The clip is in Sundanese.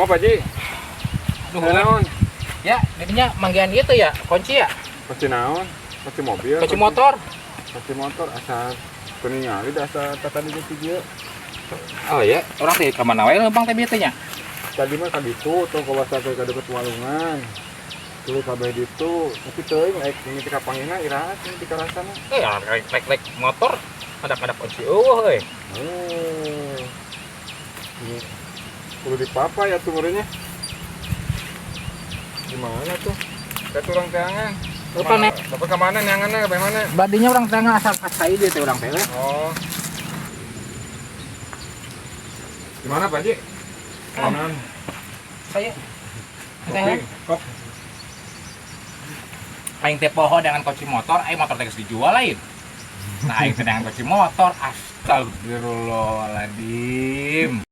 Mau Pak Ji? Duh, Naon? ya, jadinya manggihan itu ya, kunci ya, Kunci naon? Kunci mobil. Kunci motor. Kunci motor asa keningali da asa tadi ge kieu. Oh ya, urang teh ka mana wae lempang teh bieu teh nya? Tadi mah ka ditu tong ka ke deket walungan. Tuluy kabeh ditu, tapi teuing rek mimiti ka panggihna iraha mimiti ka rasana. Eh, rek rek rek motor ada kunci euweuh euy. Oh. Ini kudu dipapa ya tuh meureunnya. Gimana tuh? Kayak urang teangan. Lupa nih. Bapak ke mana neanganna ke mana? Badinya urang teh asal kasai dia teh urang teh. Oh. Gimana Pak Ji? Kanan. Saya Kopi, kop. Aing teh poho dengan kunci motor, aing motor teh geus dijual lain. Nah, aing teh dengan kunci motor, astagfirullahaladzim.